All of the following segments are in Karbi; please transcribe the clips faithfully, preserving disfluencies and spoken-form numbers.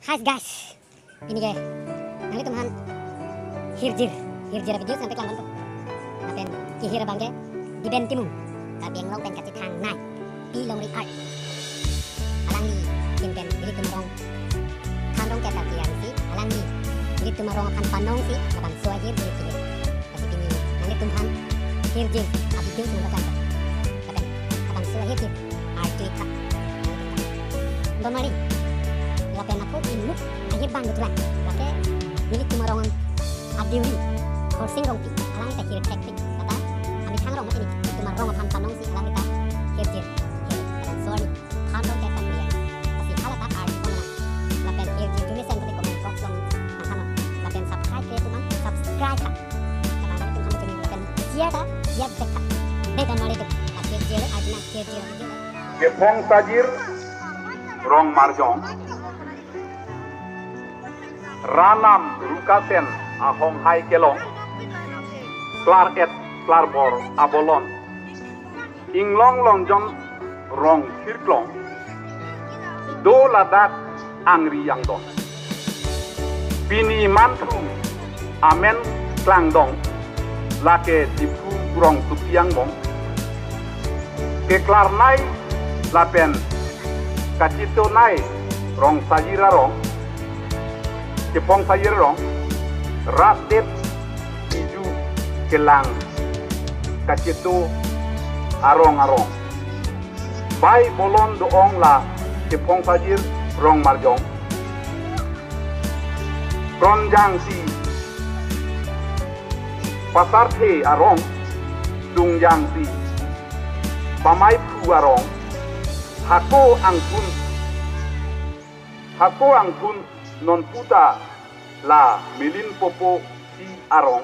Hi guys, pini ke nanglitum aphan hirjir, hirjir a-video nangpeklang ponpo. Lapen kehir abang ke Deben Timung, Karbi Anglong pen kachethangnei Pi Longri Art. Alangli ahin pen nelitum arong, than rong ke ta kiyang si, alangli nelitum arong aphan panong si labangso ahirjir kehir. Lasi pini nanglitum aphan hirjir a-video nangpeklang ponpo. Lapen labangso ahirjir arjui tha. Donmari. Lapen ako inut ahir abang dothulang. Lake nelitum arong adiuri Khorsing Rongpi, alangli ta hirthek pik. Lata amethang arong mati nelitum arong aphan panong si alangli ta hirjir. Hir, lapen sorry. Than rong ke ta kuyang. Lasi hala ta arjui ponlang. Lapen hirjir arjui mesen tadi comment box along nangthanon. Lapen subscribe ke tuman subscribe tha. Lapen nanglitum aphan chini lapen share ta, share back tha. Dei donmari atum. Hirjir arjui nang, hirjir arjui. Chephong Sajir Rongmarjong, Ranam Rukasen ahonghai kelong, klar-et klarbor abolon, Inglong Longjon Rong Hirklong, do ladak angri angdon. Pini manthu amen klangdong, lake Diphu Rongsopi angbong. Keklarnei lapen kachetonei Rong Sajir arong, Chephong Sajir arong, rat det iju kelang kacheto arong arong. Bai bolon do-ong la Chephong Sajir Rongmarjong. Kronjang si pasarthe arong, dungjang si pamaiphu arong, hako angthun, hako angthun nonputa la Milin Popo si arong,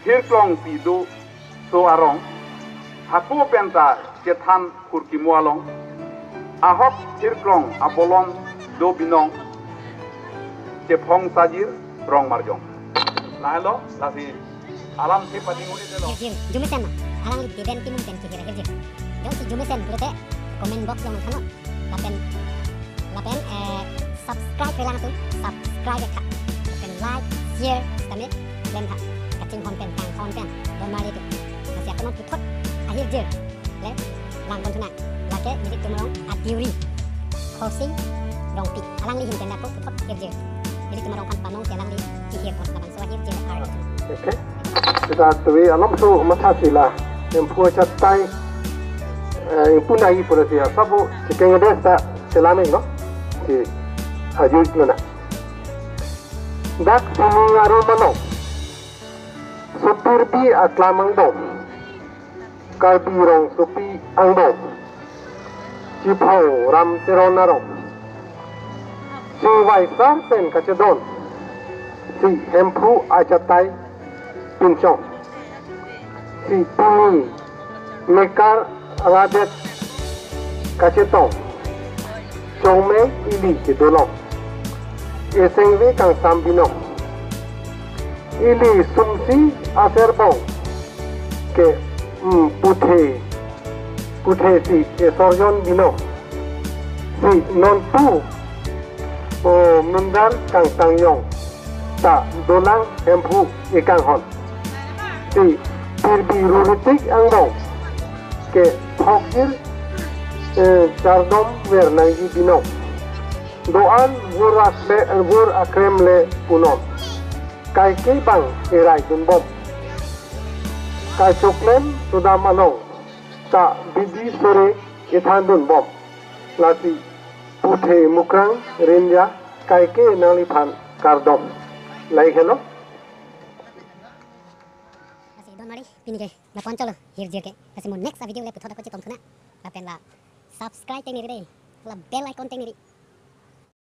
Hirklong si doso arong, hako penta chethan Khurkimo along, ahok Hirklong abolon do binong, Chephong Sajir Rongmarjong. Lahelo, lasi alam si padi ulit lo. Hirjir, arjui mesen ma. Alangli Deben Timung pen kehir hirjir. Jongsi arjui mesen pulote comment box along nangthanon. Lapen, lapen, eh, subscribe relang atum, subscribe tha. Lapen like, share, sitame klem tha. Kachinghon pen, kanghon pen, donmari atum. Lasi ako non puthot ahirjir le lang ponthunang. Lake nelitum arong adiuri Khorsing Rongpi, alangli ahin pen ako puthot hirjir. Nelitum arong aphan panong si alangli kehir pon, labangso ahirjir ar. Okay. Seta tuwi alam so matha sila. Hemphu achatai, eh, ingpu nai pura siya. Sabo si kengades ta sila meng no. Si ajui nona. Dak sini aru mano. Sopirbi aklam angbong. Karbi Rongsopi angbong. Chephong Ram Teron arong. Si vaisar pen kachedon. Si Hemphu achatai pinchong. Si pini mekar radet kachetong. Chongmei ili kedolong. Esengve kangsam binong. Ili sumsi aserbong ke, mm, puthe, puthe si esorjon binong. Si nonpu, o, mindar kangtangyong ta dolang Hemphu ekanghon. Si pirbi ruritik angbong ke thokjir, eh, chardom ver nangji binong. Do-an vur akle, vur akrem le punon. Kaike bang erai dunbom. Kachoklem sudam along ta bidi sore ethan dunbom. Lasi puthe mukrang rinja kaike nangliphan kardom. Lahelo. Lasi donmari pini ke lapu-an cholo hirjir ke. Lasi mo next a-video le puthot ako chetong thunang. Lapen la subscribe tengneri dei. La bell icon tengneri.